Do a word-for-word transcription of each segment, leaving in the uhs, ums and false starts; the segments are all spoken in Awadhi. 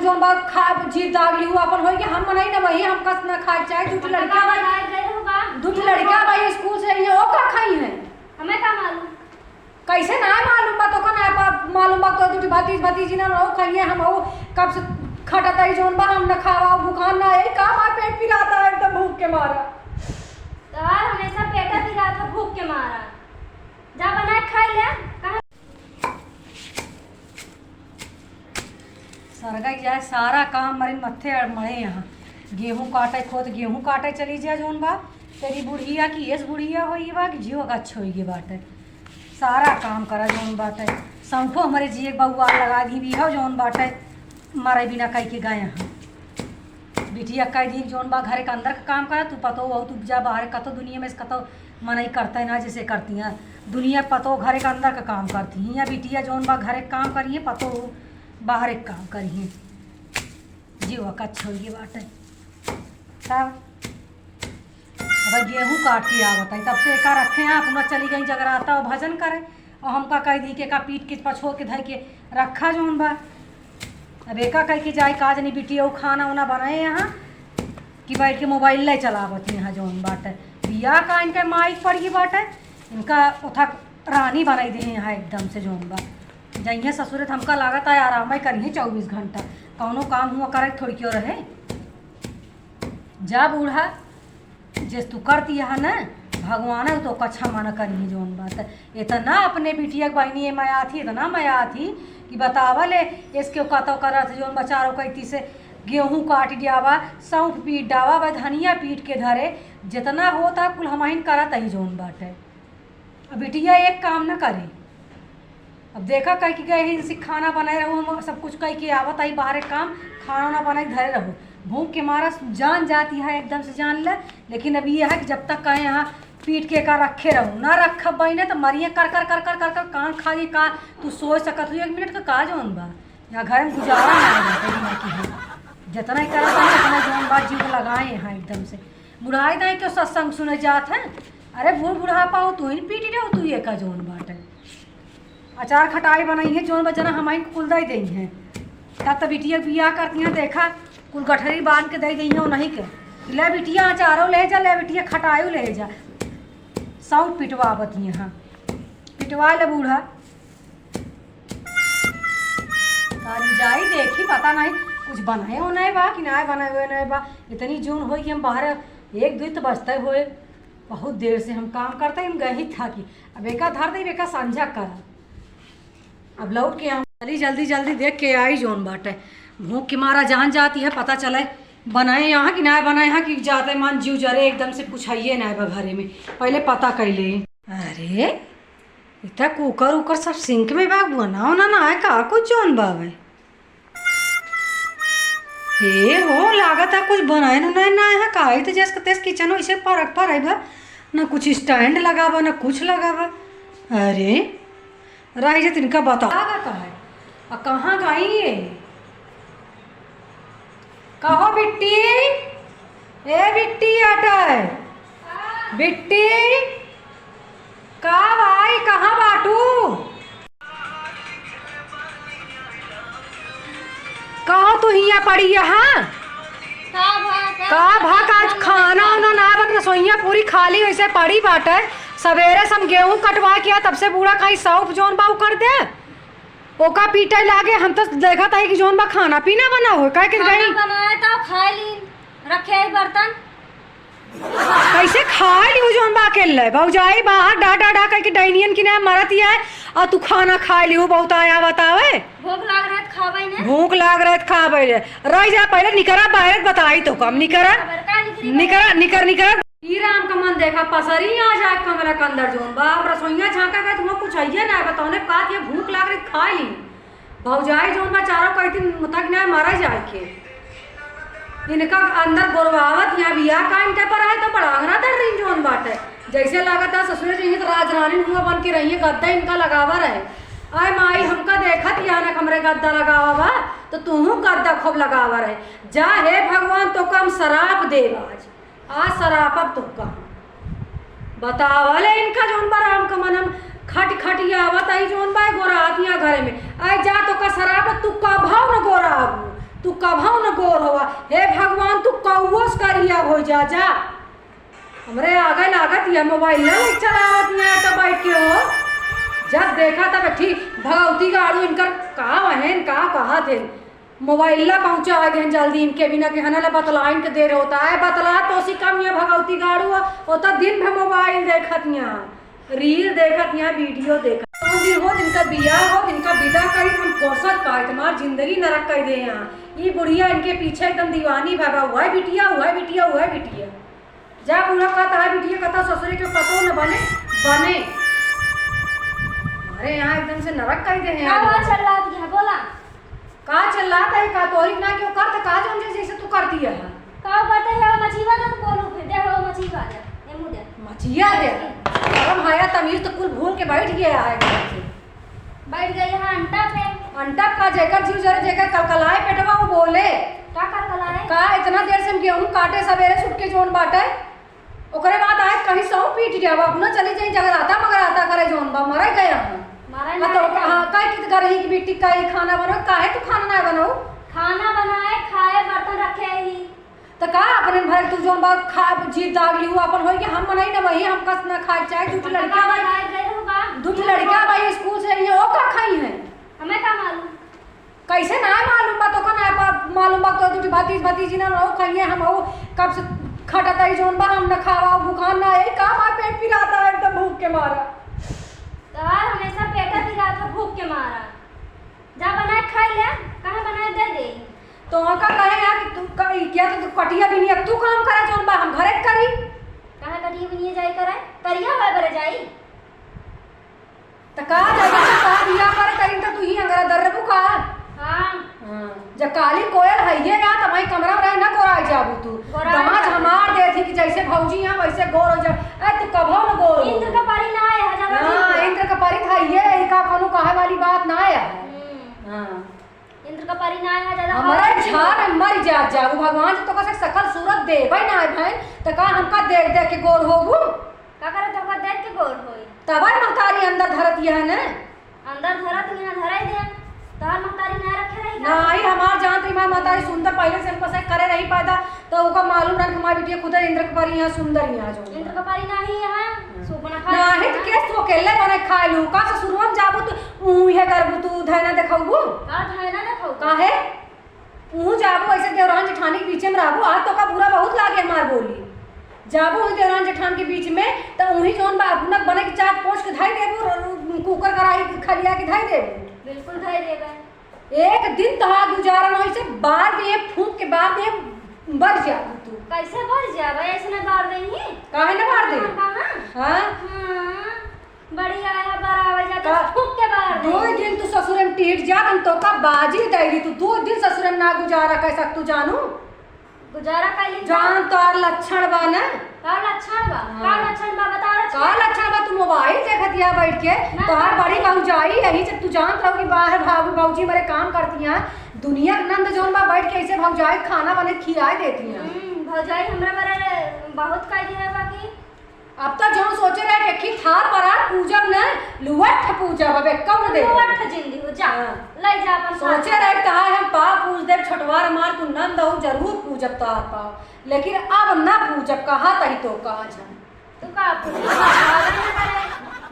जौन बा खा, जीभ दाब लिहू, आपन होई कि हम मनई ना वही, हम कस ना खाए चाहे। दू ठे लड़का बा, बनाए गए हो बा? दू ठे लड़का बा स्कूल से, ये ओका खाई है। हमें का मालूम? कैसे ना मालूम बा? तोका ना पा-, मालूम बा? तो दू ठे भतीज, भतीजी ना रहो, खाइए हम हो, कब से खटत है जौन बा, हम ना खावा, भूखान ना है, का हमार पेट पिराता है एकदम भूख के मारा। तोहार हमेशा पेटा पिरात है भूख के मारा। जा बनाए खाई ले, कहाँ सरगा जाए, सारा काम मरिन मत्थे अड़ मरे यहाँ। गेहूँ काटे, खोत गेहूँ काटे चली जा जौन बा। तेरी बुढ़िया की एस बुढ़िया होई बा कि जियो का अच्छा होई बाटे। सारा काम करा जौन बाटे। सौंफो हमरे जिए के बउआ लगा दी भी हो जौन बाटे। मरे बिना कह के गए यहाँ। बिटिया कह दी जौन बा घरे के अंदर का काम करा, तू पतो हो, तू जा बाहर कतो दुनिया में से कतो मनई करते ना जैसे करती हैं। दुनिया पतो घरे के अंदर का काम करती हैं, या बिटिया जौन बा घरे के काम करी है, पतो बाहर एक काम करी है। जीवा का छोड़िए बाटे। तब अब गेहूँ काट के आवत है, तब से एका रखे हैं, अपना चली गई जगराता और भजन करे, और हमका कह दी कि एका पीट के पछोर के धर के रखा जौन बा। अब एका कह के जाए का जनी बिटिया वो खाना उना बनाए यहाँ कि बैठ के मोबाइल ले चलावत यहाँ जौन बाटे। बिया का इनके माइक पड़ गई बाटे, इनका उठा रानी बनाई दे यहाँ एकदम से जौन बा। जइहे ससुरे त हमका लागत है आराम ही करिहे चउबीस घंटा, कौनो काम हुआ करे थोड़ी क्यों रहे। जा बूढ़ा, जेस तू करती है ना, भगवान तो कच्छा मना करिहे जौन बाटे। इतना अपने बिटिया के बहिनी ए मया थी, इतना मया थी कि बतावा ले, इसके कतो करत जौन बचारो कहती से गेहूँ काट डावा, सौंफ पीट डावा, बा धनिया पीट के धरे, जितना होता कुल हमहिन करत ही जौन बाटे। अब बिटिया एक काम न करे। अब देखा कह के गए हैं इनसे खाना बनाए रहू, हम सब कुछ कह के आवत आई बाहर एक काम, खाना ना बनाई धरे रहू। भूख के मारा जान जाती है एकदम से जान ले। लेकिन अब ये है कि जब तक कहे यहाँ पीट के का रखे रहू, ना रखब बहिने तो मरिए कर कर कर कर कर कर कान खा के का तू सोच सकत हो एक मिनट का, का जौन बा। यहाँ घर में गुजारा ना है, कहीं ना कहीं। जितना ही करत है, उतना जौन बात जीव लगाए हैं एकदम से। बुढ़ाई दाई क्यों सत्संग सुने जात है? अरे बूढ़ बुढ़ापा हो, तू ही पीटी रहो, तू ये का जौन बाटे। अचार खटाई बनाई है, जौन बा जना हमारी कुल दाई देई है। तब तो बिटिया बियाह करती हैं, देखा, कुल गठरी बांध के दे देई है, नहीं के। ले बिटिया अचारो ले जा, ले बिटिया खटायो ले जा। सौ पिटवा बती हैं, हाँ। पिटवा ले बूढ़ा। काली जाई देखी, पता नहीं कुछ बनाए उनाए बा कि ना बनाए उनाए बा। इतनी जून होई कि हम बाहर एक दुई तो बजते हुए, बहुत देर से हम काम करते, हम गए ही था कि अब एका धर दे, एका संझा करा। अब लौट के हम चली जल्दी जल्दी देख के आई जौन बाटे। भूख के मारा जान जाती है, पता चले बनाए यहाँ कि ना बनाए यहाँ कि जाते मन जीव जरे एकदम से कुछ है ना बा घरे में। पहले पता कैले। अरे इतना कुकर उकर सब सिंक में बा, बना उना ना है का कुछ जौन बावे। हे हो, लागत है कुछ बनाए उनाए ना है का, ई तो जैसे तेज किचन वैसे फरक पर है बा, ना कुछ स्टैंड लगा बा, ना कुछ लगा बा। अरे, राही जे तिनका बता। लागत है, आ कहाँ गई ये? कहो बिट्टी, ए बिट्टी अटय, बिट्टी, का भाई, कहाँ बाटू? कहो तू हियाँ पड़ी यहाँ? का भा, का का भा, का आज खाना उना ना बन, रसोइया पूरी खाली वैसे पड़ी बाटे। सवेरे से हम गेहूँ कटवा के आ, तब से बूढ़ा कहीं सौंफ जौन बा उ कर दे। ओका पीटे लागे, हम तो देखत हई कि जौन बा खाना पीना बना हो, काहे कि खाना गई बनाए तो खाए ली, रखे है बर्तन। कैसे खाए ली उ जौन बा अकेले? भौजाई बाहर डा डा डा करके डैनियन की ना मरत ही है, और तू खाना खाए ली, उ बहुत आया बतावे। भूख लाग रहा है, खावे ने। भूख लाग रहा है, खावे ने। रह जा, पहले निकरा बाहर, बताई तो कम निकरा। खबर का निकरी निकरा, निकर, निकरा। ई राम का मन देखा, पसरी आ जाए कमरा के अंदर जौन बा। अब रसोइया झांका गए, तुमको कुछ आइए ना, बताओ ने का ये भूख लाग रही, खा ली। भौजाई जौन बा, चारों कई दिन तक ना मारा जाए के। इनका अंदर गोरवावत यहाँ बिया का इनके पर आए तो बड़ा अंगरा दर रही जौन बाटे। जैसे लागत है ससुरे जी तो राजरानी हुआ बन के रही है, गद्दा इनका लगावा रहे। आए माई, हमका देखत यहाँ ना हमरे गद्दा लगावा बा, तो तूहू गद्दा खूब लगावा रहे। जा हे भगवान, तो कम शराप देव आज। आ सरापब तोहका हम। बतावल है इनका जौन बा राम का मन हम खट खट ये आवत आई जौन बा गोरातिया घरे में। आई जा तोहका सरापब, तू कभौ न गोराबू। तू कभउ न गोर होवा। हे भगवान, तू कौओ से करिया होइ जा, जा। हमरे आगे लागत या मोबाइल ना लेके चलावत ना तो बैठ के हो। जब देखा तब ठीक भगवती गाड़ू इनकर का वहेन, का कहत है। मोबाइल ला पहुँचा गए जल्दी, इनके बिना के हना ला बतलाइन के देर होता है। बतला तो सी कम या भगवती गाड़ू होता, दिन भर मोबाइल देखत या। रील देखत या, वीडियो देखत। कौन दिन हो, इनका बियाह हो, इनका विदा करी, हम फुर्सत पाए, तुम्हार जिंदगी नरक कर दे यहाँ। ई बुढ़िया इनके पीछे एकदम दीवानी बाबा, हुआ है बिटिया, हुआ है बिटिया, हुआ है बिटिया। जा बूढ़ा कहता है बिटिया, कहता ससुरे के पतो न बने, बने। हमारे यहाँ एकदम से नरक कर दे हैं का यार। बात चल रहा है, बोला? का चिल्लात है, का तोरी ना क्यों करत, का जौन जे जैसे तू करती है? का करते है, मछीवा दे तो बोलू फिर, दे हो मछीवा दे, एमू दे। मछिया दे। शर्म हया तमीज तो कुल भूल के बैठ गया है एकदम से। बैठ गई है अंटा पे। अंटा का जेकर जीव जरे, जेकर कलकलाए पेटवा वो बोले। का कलकलाए? का इतना देर से हम गेहूं काटे सवेरे सुट के जौन बाटे? ओकरे बाद आज कहीं सौ पीट गया बा, अपना चली जाई जगराता मगराता करे जौन बा, मरे गए हम। मरे आ तो ना कहा, काहे कि घर ही की बेटी का ही खाना बनाओ, काहे तू खाना ना बनाओ? खाना बनाए, खाए, बर्तन रखे ही। तो का अपने भर तू जौन बा खा, जीत दाग लिहू, अपन होई कि हम बनाई ना वही, हम कस ना खाए चाहे, दू ठो लड़का बनाए गए हो बा। दू ठो लड़का भाई स्कूल से आई है, वो का खाई है? हमें का मालूम? कैसे ना मालूम बा तोका ना पा-, मालूम बा तो दू ठो भतीज भतीजी ना रहो खाइए हम हो कब से खटत है जौन बा हम ना खावा भूखान ना यही का हमार पेट पिराता है एकदम भूख के मारा। तोहार हमेशा पेट पिरात है भूख के मारा। जा बनाए खाई ले, कहाँ बनाए दे दे। तो का कहे यार कि तू का, ई क्या तो तू कटिया भी नहीं है, तू काम करे जौन बा हम घरे करी। कहाँ कटिया भी नहीं जाई करे, करिया होए बरे जाई। त का जाई, त का बियाह करे करीन त तू ही अंगरा दर्रबू का? हाँ। हाँ। जब काली कोयल हइये ना, त वहीं कमरा में रहे ना गोराई जाबू तू। गोराई दांत जाबू। हमार देथी कि जैसे भौजी हैं, वैसे गोर हो जा। ए, तू कभो न गोर हो। इंद्र का परी ना आए है, जब हाँ, जीत इंद्र का परी था, ये इनका कोनो कहे वाली बात ना आया है। हम्म। हाँ। इंद्र का परी ना आया ज्यादा हमारे हवा झाड़ में मर जा, जाऊ भगवान जी तो का से सकल सूरत देवे ना है भाई, त का हमका देख देख के गोर होबू? का करे तोहका देख के गोर होई? तबै महतारी अंदर धरत यह है ना। अंदर धरत यहाँ धराई दे, तोहर महतारी ना रखे रही का? नाही, हमार जानत हमार महतारी सुंदर पहले से हमको से करे रही पैदा, तो ओका मालूम रहन कि हमार बिटिया खुदे इंद्र के परी यहाँ सुंदर यहाँ जो। इंद्र का परी नाही यहाँ, हाँ। सुपना खा नाही, तो केस तू अकेले बने खाए लू, का ससुरवा में जाबू तू, उहे करबू तू, धैना देखबू? का धैना देखबू? काहे? उहू जाबू ऐसे देवरान जेठानी के बीचे में रहबू, आज तोका बुरा बहुत लागे हमार बोली। जाबू उही देवरान जेठान के बीच में, त उही जौन बा अपना बने के चाट पोंछ के धई देबू, र-, र-, कुकर कराही के खलिया के धई देबू। बिल्कुल धई देबे। एक दिन तोहार गुजारा न होई, से बार दे फूंक के बार दे बर जाबू तू। कैसे बर जाबे? ऐसे न बार देही। काहे न बार दे? हाँ, कहाँ? हाँ? हाँ। बड़ी आया बराबर जाके का? फूंक के बार दे। दो दिन तू ससुरे में टिहट जा, हम तोका बाजी दे दी। तू दो दिन ससुरे में ना गुजारा कर सक तू जानू। गुजारा कर ली। जान तोर लक्षण बा ना। का लक्षण बा? हाँ। का लक्षण बा? बता रहा का लक्षण बा? तू मोबाइल देखत या बैठ के। ना। तोहार बड़ी भौजाई यही जब तू जानत रहो कि बाहर भाभी भौजी मरे काम करती हैं। दुनिया के नंद जौन बा बैठ के ऐसे भौजाई खाना बने खियाए देती हैं। हम्म, भौजाई हमरा बारे बहुत कह दिया बा कि अब तो जौन सोचे रहे कि थार पर आ पूजब न, लुवठ पूजब, अब एक कम दे। लुवठ जिंदी हो, जा, हाँ। ले जा अपन सोचे साथ। रहे कि तहार हम पाँव पूज देब, छोटवार मार तू नंद हो, जरूर पूजब तहार पाँव, लेकिन अब ना पूजब, कहा तही तो का आज हम। तू का पूजब?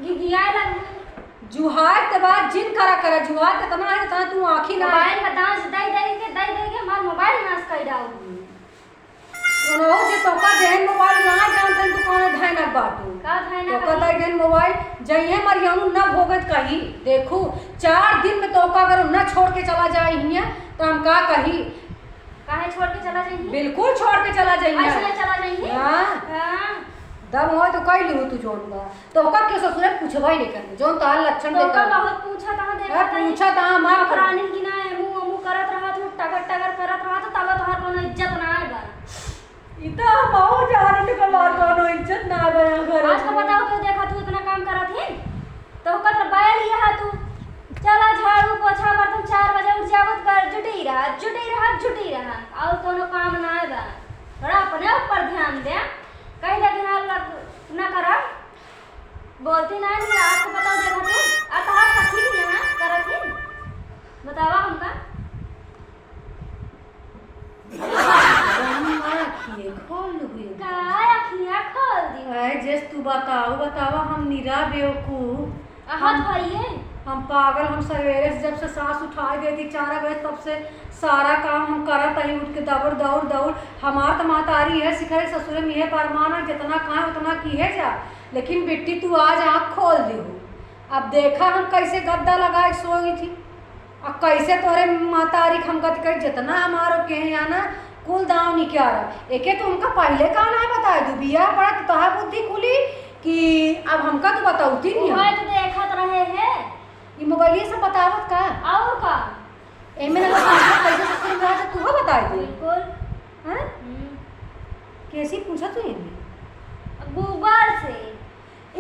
घिघियाए लगबू। जुहार के बाद जिन करा करा, जुहार के तना है, तना तू आँखी ना मोबाइल में दांत दे दे के, दे दे के हमार मोबाइल नाश कर डाल। उनहु जे तोका देहन मोबाइल ना जानतन तू कौन धैनक बाटू। का धैनक तोका बाटू? दे देहन मोबाइल, जइहे मरियानू ना भोगत कही। देखू, चार दिन में तोका अगर ना छोड़ के चला जाए हियां, तो हम का कही? काहे छोड़ के चला जाइए? बिल्कुल छोड़ के चला जाइए। ऐसे चला जाइए? हाँ। हाँ। दम हो तो कह लिहू तू जौन बा। तो ओकर के ससुरे पूछबा ही नहीं करते, जौन तोहार लक्षण तो देखा। ओकर बहुत पूछा तहाँ देखा हाँ, तही। पूछा तहाँ हमार नौकरानी की ना एमू ओमू करत रहत हूँ, टगर टगर करत रहत हूँ, तब तोहार कोनो इज्जत ना आए बा। ई तो हम बहुत जाने तो हमार कोनो इज्जत ना आए बा यहाँ घर आज का में। बताओ तो देखा तू इतना काम करत ही, तो ओकर तो बैल ये है तू। चला झाड़ू पोछा बर्तन चार बजे उठ जाबो तो कर जुटी रहा, जुटी रहा, जुटी रहा, और कोनो काम ना आए बा। थोड़ा अपने ऊपर ध्यान दे, कहीं लगे ना लग, ना करा। बोलती ना है, आपको बताओ देखा तू, आ तोहार सखी भी है ना, करत ही। बतावा हमका। तू बताओ, बतावा, हम निरा बेवकूफ। अहत हम, भइये। हम पागल, हम सवेरे से जब से सास उठाए देती चार बजे, तब से सारा काम हम करत ही उठ के दौड़, दौड़, दौड़। हमार त महतारी है सिखाए ससुरे में है परमाना, जितना कहे उतना किहे जा। लेकिन बिट्टी तू आज आँख खोल दिहू। अब देखा हम कैसे गद्दा लगाए सोई थी। अब कैसे तोरे महतारी क हम गति करी, जितना हमारो के हैं या ना, कुल दाव निकारा। एके तो हमका पहिले का ना बताए दू, बियाह पड़ा तो तोहार बुद्धि खुली कि अब हमका तो बताउती नहीं है। उहे तो देखत रहे हैं। ई मोबाइलिए से बतावत का? और का? एमे ना समझ कैसे ससुर में रहा तो तू बताए दे। बिल्कुल। हाँ? हम्म। कैसी पूछा तू एमे? Google से।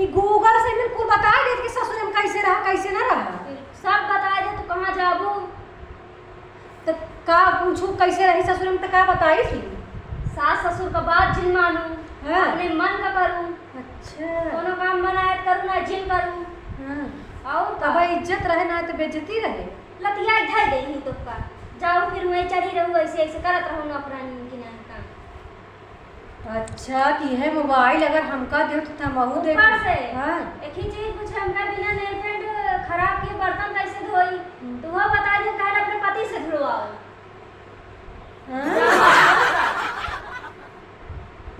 ई Google से बिल्कुल बता देत कि ससुर में कैसे रहा, कैसे ना रहा। सब बता दे, तू कहाँ जाबू? त का पूछू, कैसे रही ससुर में, त का बताई थी? सास ससुर का बात जिन मानू, हाँ। अपने मन का करू। अच्छा। कोनो काम मन आयत करू ना जिन करू। हाँ। और तब का? इज्जत रहे ना तो बेइज्जती रहे। लतिया धर दे ही तो का। जाओ फिर वहीं चढ़ी रहू, ऐसे ऐसे करत रहू ना अपना नीन की ना काम। अच्छा, कि है मोबाइल अगर हमका देव तो हमहू देख। ऊपर से हाँ। एक ही चीज पूछे, हमरा बिना nail paint खराब किए बर्तन कैसे धोई? हम्म। तो वो बता दे, काहे अपने पति से धुलवाओ। हाँ।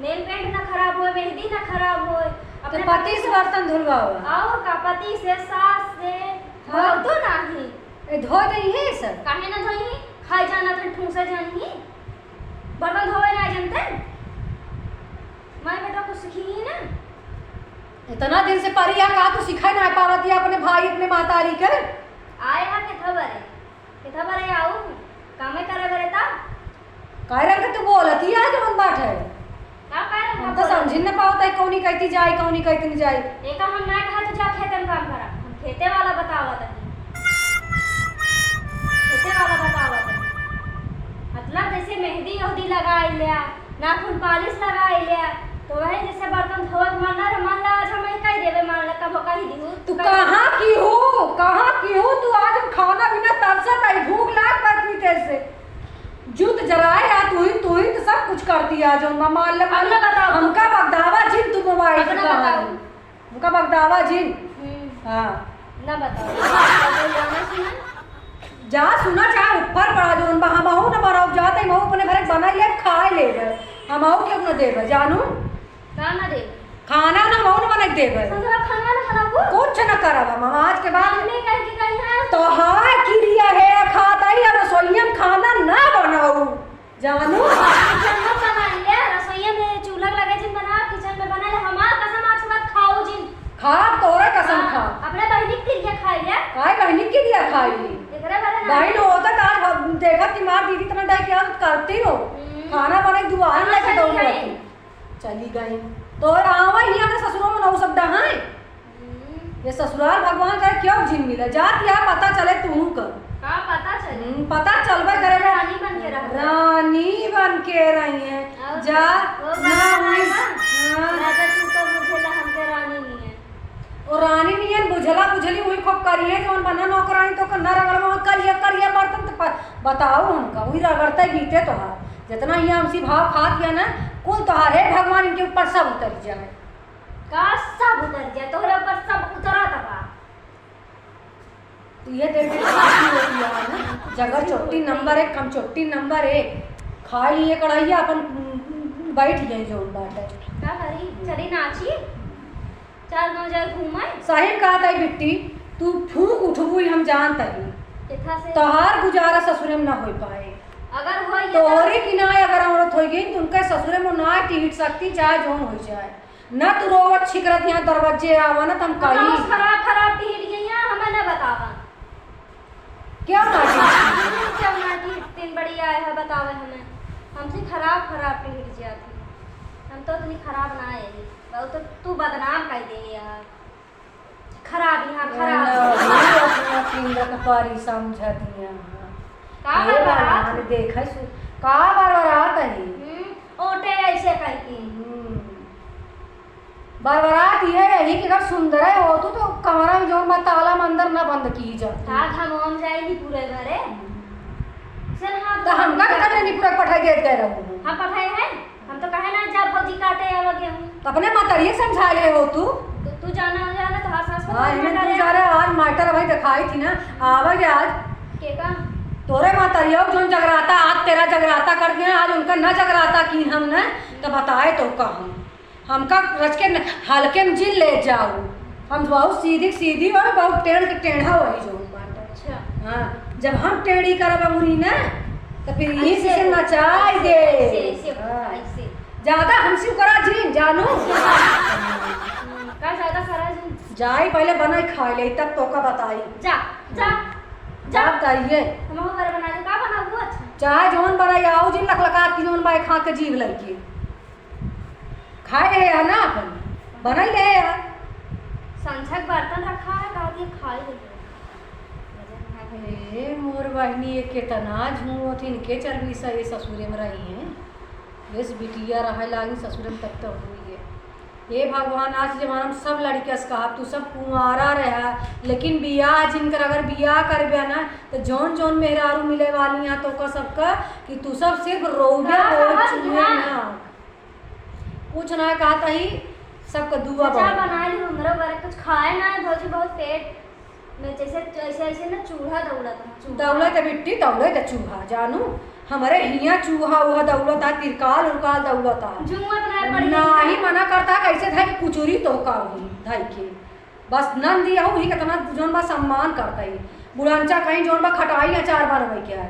Nail paint ना खराब होए, मेहंदी ना खराब होए, तो अपने पति से बर्तन धुलवाओ। और का, पति से, सास से, हाँ। धो तो नहीं। ए, धो दे ही सब। काहे ना धोई? खाए जाना था, ठूसे जानी। बर्तन धोवे ना जानते? माई बेटा कुछ सीखी ही ना। इतना दिन से परी है, का तू सिखाए ना पावत है अपने भाई, अपने महतारी के? आए हा केथा बरे, केथा बरे आऊ, कामे करे बरे ता। काय रंग के तू बोलत ही आज मन बात है? का काय रंग हम तो बोलत? समझी न पावत है, कौनी कहती जाए, कौनी कहती नहीं जाए। एका हम ना कहा तू जा खेते में काम करा, हम खेते वाला बतावत है। खेते वाला बतावत है। मतलब जैसे मेहंदी ओहदी लगाई लिया, नाखून पालिश लगाई लिया, तो वही जैसे बर्तन धोवत मन ना रहे, मान ला आज हम ही कही देबे, मान ला कबो कही दिहू। तू कहाँ की हो, कहाँ की हो तू? आज हम खाना बिना तरसत आई, भूख लाग बात नहीं तेरे से। जूत जराए आ तू ही, तू ही तो सब कुछ करती आ जो मान ले, मान अपना ले। बताओ। हमका बगदावा जिन तू मोबाइल से अपना कहा बताओ। है। हमका बगदावा जिन। हम्म। हाँ। ना बताओ। जाना सुना? जा सुना, चाहे ऊपर पड़ा जो उन बहा, महू ना बनाओ, जाते ही महू अपने घर बना ले, खाए ले। हम आऊ क्यों ना देबे, जानू? का ना देबे? खाना ना हम ना बना के देबे। संझा खाना ना बनाबू? कुछ ना करब हम, हम आज के बाद। मम्मी कह के गई है। तोहार किरिया है, खाता ही अब रसोइया में खाना ना बनाऊ, जानू। किचन में बना ले, रसोइया में चूल्हा लगे जिन बना, किचन में बना ले, हमार कसम आज के बाद खाऊ जिन। खा, तोरे कसम हाँ, खा। अपने बहिनी के किरिया खाई ले। काय बहिनी के किरिया खाई? एकरे बारे ना। बहिन होता तो आज हम देखत कि मार दीदी इतना डाय क्या करती हो। हम्म। खाना बने दुआर चलो, लेके चली दौड़ गई। रहती। चली गई। तो आवा ही अपने ससुरों में नौ सब डहाए। हम्म। ये ससुराल भगवान करे क्यों जिन मिला? जात या पता चले तू कर। का पता चले? हम्म, पता चलबे करे रे। रानी बन के रह। रानी बन के रही है। और जा, वो ना बना हुई। ना। हाँ। राजा तू तो बुझेला हमके रानी नहीं है। ओ रानी नियन बुझला बुझली हुई खूब करिए, जौन बना नौकरानी तो ना रगड़ में करिया, करिया बर्तन तो प-, बताओ हमका, वही रगड़ते बीते तोहार। जितना ही हमसी भाव खात या ना, कुल तोहार है, भगवान इनके ऊपर सब उतर जाए। का सब उतर जाए? तोहरे ऊपर सब उतरत बा। तो ये देख के खुशी होती है ना, जगह चोट्टी नंबर एक, कम चोट्टी नंबर एक। खा लिए कढ़ाइया, अपन, उम, बैठ गए जो बात है। का करी? चली नाची? चार गांव जाए घूमे? साहिब कहा था बिट्टी, तू फूक उठबू ही हम जानत ही। केथा से? तोहार गुजारा ससुरे में ना हो पाए। अगर होई ये तोहरे की ना अगर औरत होई गई, तो उनके ससुरे में ना टिकट सकती, चाहे जौन हो जाए। ना तू रोवत छिकरत यहाँ दरवाजे आवा, ना त हम कही। खराब, खराब टिकट गई है, हमें ना बतावा। क्या नाटी? क्या नाटी? तीन बड़ी आए है, बतावे हमें। हमसे खराब, खराब टिकट जिया थी। हम तो इतनी खराब ना आए ही। बहुत तो तू बदनाम कर दे यार। खराब यहाँ, खराब। ना, ये अपना पिंड के परी समझत यहाँ। का हे बड़बड़ात? भगवान, देखे सु-, का बड़बड़ात है? हम्म, ओटे ऐसे कह के। हम्म। बरबरात ये रही कि अगर सुंदर है हो तो, तो कमरा में जोर में ताला में अंदर ना बंद की जाती। हाँ, हम हम जाएगी पूरे घरे। हम्म। चल, हाँ, तो तो हमका हम कितना नहीं पूरा पठाई देत गए रहू? हम पठाए हैं, हम तो कहे ना, जा भौजी काटे आवा गया हूँ। तो अपने मातरिये समझा ले हो तू। तो तू जाना, जाना तो हर सास को हाँ, समझा इन्हें तू ले। जा रहे, आज मास्टर भाई दिखाई थी ना, आवा गया आज। के का? तोरे मातरिया जोन जगराता, आज तेरा जगराता कर दिया, आज उनका ना जगराता की हम ना, तो बताए तो का हम। हमका रच के न-, हल्के में जिन ले जाऊ। हम बहुत सीधी सीधी और बहुत टेढ़ के टेढ़ा वही जो बात। अच्छा। हाँ, जब हम टेढ़ी करब अंगुरी ना, तो फिर यही ऐसे, से नचाई ऐसे, दे। ऐसे, ऐसे, हाँ। ऐसे। ज्यादा हमसे करा जिन, जानू। का ज्यादा करा जिन? जाई पहले बनाई खाई ले, तब तोका बताई। जा, जा, जा। जा बताइए। हमहू घर बना दे, का बनाबू? अच्छा। चाहे जौन बनाई, आओ जिन लकलका की जौन बाई खा के जीव लइके। खाए रहे है ना अपन, बनाई रहे है। संझक बर्तन रखा है, कहा कि खाई रही है। ए, मोर बहिनी, ये केतना झूठ, इनके चलबी स-, ये ससुरे में रही हैं। बेस बिटिया रहे लागी ससुरे में, तब तो हुई है। हे भगवान, आज के जमाना में सब लड़किया से कहा, तू सब कुंवारा रहा, लेकिन बियाह जिनकर अगर बियाह करबे ना, तो जौन जौन मेहरारू मिले वाली हैं, तो का सबका कि तू सब सिर्फ रोबे, हाँ, रोबे हाँ, चुए हाँ। ना। कुछ ना कहत ही, सबका दुआ चाचा बा। बना ली, हमरो बारे कुछ खाए ना है, भौजी, बहुत पेट में जैसे, ऐसे, ऐसे ना चूहा दौड़त है, चूहा। दौड़त है बिट्टी, दौड़त है चूहा, जानू। हमरे हियाँ चूहा उहा दौड़त है, तिरकाल उरकाल दौड़त है। जुआ तो ना पड़ी। नाही मना करता, कैसे धाई के कुचुरी तो का हुई, धाई के। बस नंदी हूँ, ही कितना जौन बा सम्मान करता ही। बुढ़ांचा कहीं जौन बा खटाई अचार बनवे के है।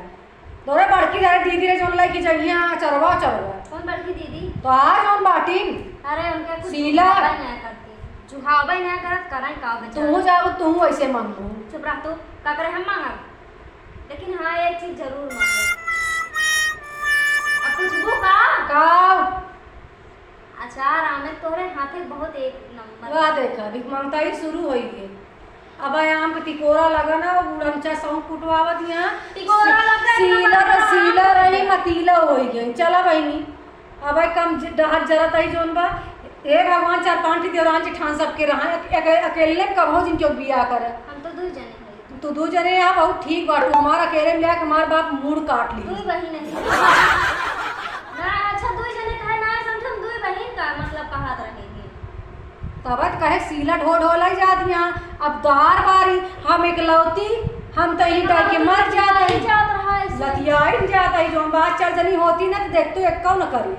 तोरे बड़की रे दीदी रे जौन लइके जइहे चरवा, चरवा। कौन बड़की दीदी? तो आ जौन बाटिन। अरे, उनका कुछ शीला। चुहावे ना करती। चुहावे ना करत, कराई का बेचारा। तू जाओ, तू ऐसे मांगू। चुप रह तू। का करे हम मांगब? लेकिन हाँ, एक चीज जरूर मांगब। अब पूछबू का? का? अचार आमे तोहरे हाथे बहुत एक नंबर। वाह, देखा, भिखमंगताई शुरू होई गई। अब आम के टिकोरा लगा ना, वो बुढ़मचा सौंफ कुटवावत यहाँ। टिकोरा लगा, शीला तो शीला रही, मतीला होई गई। चला बहिनी, अब कम ज-, डहर जरत आई जौन बा। हे भगवान, चार पांच ठे देवरान जेठान सबके रहा, एक, एक, अकेले कबहू जिनके बियाह करे। हम तो दुई जने हई। तू दू जने आ, बहुत ठीक बाटू। हमार अकेले में जाके हमार बाप मूड़ काट ली। दुई बहिन है। ना, अच्छा, दुई जने कहे ना समझम, दुई बहिन का मतलब कहत रहेंगे। तब तो कहे सीला ढो ढो लाई जात यहाँ। अब दार बारी, हम इकलौती, हम तो यहीं बैठ के मर जात रही। जात रहा ऐसे। लतियाइन जात रही, जौन बात चार जनी होती ना तो देखतो एक्को न करी।